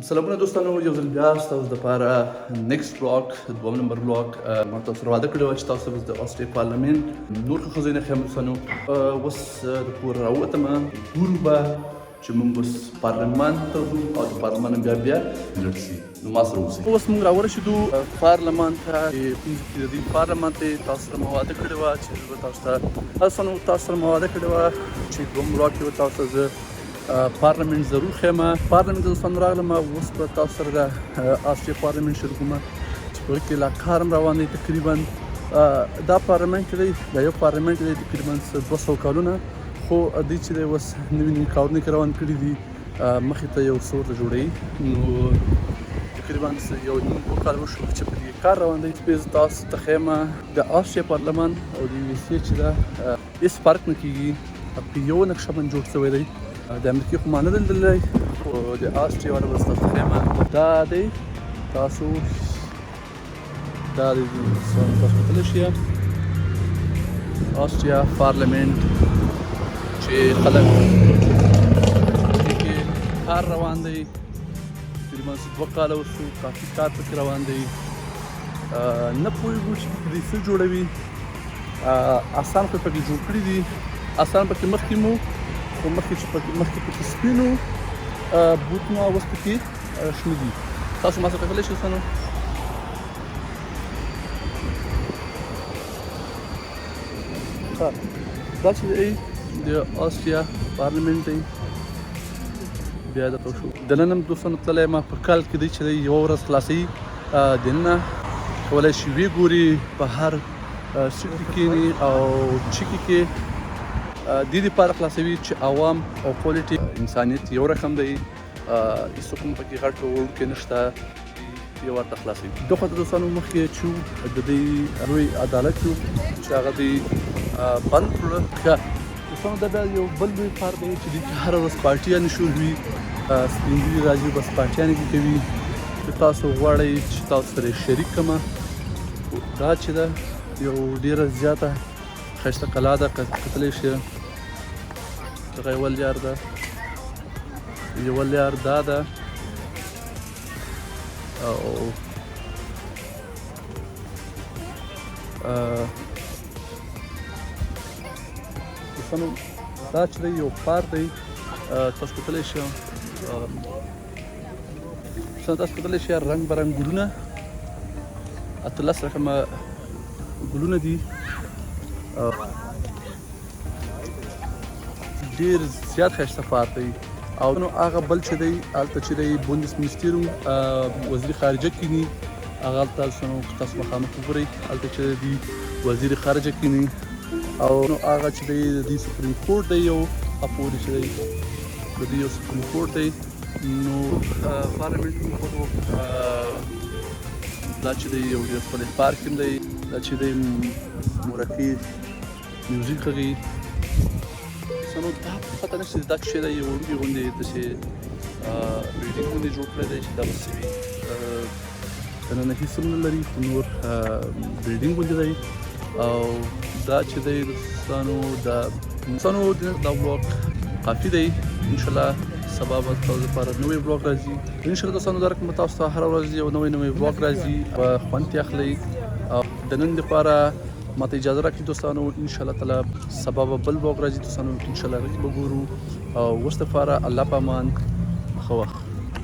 سلامونه دوستانو، یو ځل بیا ستاسو دپاره next vlog، دویم نمبر vlog. ما تاسو سره وعده کړې وه چې تاسو به د آسټریا پارلمان نور ښه ځایونه ښیم. دوستانو، اوس د کور راووتم، ګورو به چې موږ اوس پارلمان ته ځو او د پارلمان بیا بیا لړ شي، نو ما سره اوسئ. اوس موږ راورسېدو پارلمان ته چې کوم ځای کې د دوی پارلمان ته تاسو سره ما وعده کړې وه چې زه به تاسو ته تاسو سره ما وعده کړې وه چې دویم vlog کې به تاسو ته زه پارلمنت ضرور ښیم. پارلمنت ته دوستان راغلم، اوس به تاسو سره د آسټریا پارلمنت شروع کوم چې په کې لا کار هم روان دی. تقریبا دا پارلمنت چې دی، دا یو پارلمنت دی، تقریبا 200 کالونه خو دوی چې دی اوس نوي نوي کارونه کې روان کړي دي، مخې ته یو څه ورته جوړوي. نو تقریبا یو نیم دوه کال وشو چې په دې کار روان دی. به زه تاسو ته ښیم د آسټریا پارلمان او د یو اس ای چې ده هېڅ فرق نه کېږي، په یو نقشه باندې جوړ شوی دی. د امریکې خو ما نه دی لیدلی، خو د آسټریا والا به تاسو ته ښیم. دا دی تاسو، دا دی تاسو کتلی شئ آسټریا پارلمنت چې خلک کې کار روان دی. تقریبا 2 کاله وشو، کافي کار پکې روان دی. نه پوهېږو چې پکې څه جوړوي. اسان خو پکې جوړ کړي دي، اسان پکې مخکې مو خو مخکې چې پکې مخکې پکې سپینو بوتونه، اوس پکې شنه دي. تاسو ما سره کتلی شئ دوستانو. ښه، دا چې دی د آسټریا پارلمنت دی. بیا درته شو دننه هم دوستانو تللی یم. په کال کې دی چې دی یوه ورځ خلاصوي، دننه کولی شي ویې ګوري، په هر seat کې کښېني او چکې کې. دې دپاره خلاصوي چې عوام او quality انسانیت یو رقم دی، هېڅوک هم پکې غټ او وړوکی نشته، یو ورته خلاصوي. دغه د دوستانو مخکې چې د دې لوی عدالت یو چې هغه دی بند کړ. ښه دوستانو، دا بیا یو بل لوی کار دی چې دوی هره ورځ پارټیانې شروع وي، سپین ږیري راځي، بس پارټیانې کې کوي. که تاسو غواړئ چې تاسو سره شریک کړم، دا چې ده یو ډېره زیاته ښایسته قلا ده، کتلی شئ. دغه یوه لیار ده، یوه لیار دا ده او دوستانو دا چې دی یو پارک دی، تاسو کتلی شئ. تاسو کتلی شئ رنګ برنګ ګلونه، 18 رقمه ګلونه دي. ډیر زیات ښایسته پارک دی. او نو هغه بل چې دی هلته چې دی Bundesministerium، وزیر خارجه کینی، هغه هلته نو تاسو مخامخ وګورئ، هلته چې دی وزیر خارجه کینی. او نو هغه چې دی د دې supreme court دی، یو اپورې چې دی د دې یو supreme court دی. نو پارلمنت مو دا چې دی یو ډېر ښکلی پارک هم دی. دا چې دی مورکي music غږوي. نو دا پته نشته دا چې دی یو وړوکی غوندې داسې building غوندې جوړ کړی دی چې دا به څه وي. دننه هېڅ هم نه لري، خو نور building غوندې دی. او دا چې دی دوستانو، دا دوستانو دا vlog کافي دی. انشاءالله سبا به تاسو لپاره نوی vlog راځي. انشاءالله دوستانو، دا رقم تاسو ته هره ورځ یو نوی نوی vlog راځي، خوند ترې اخلئ. او د نن لپاره ما ته اجازه راکړئ دوستانو. انشاءالله تعالی سبا به بل vlog راځي دوستانو، انشاءالله هغه کې به ګورو. او اوس لپاره الله په امان، ښه وخت.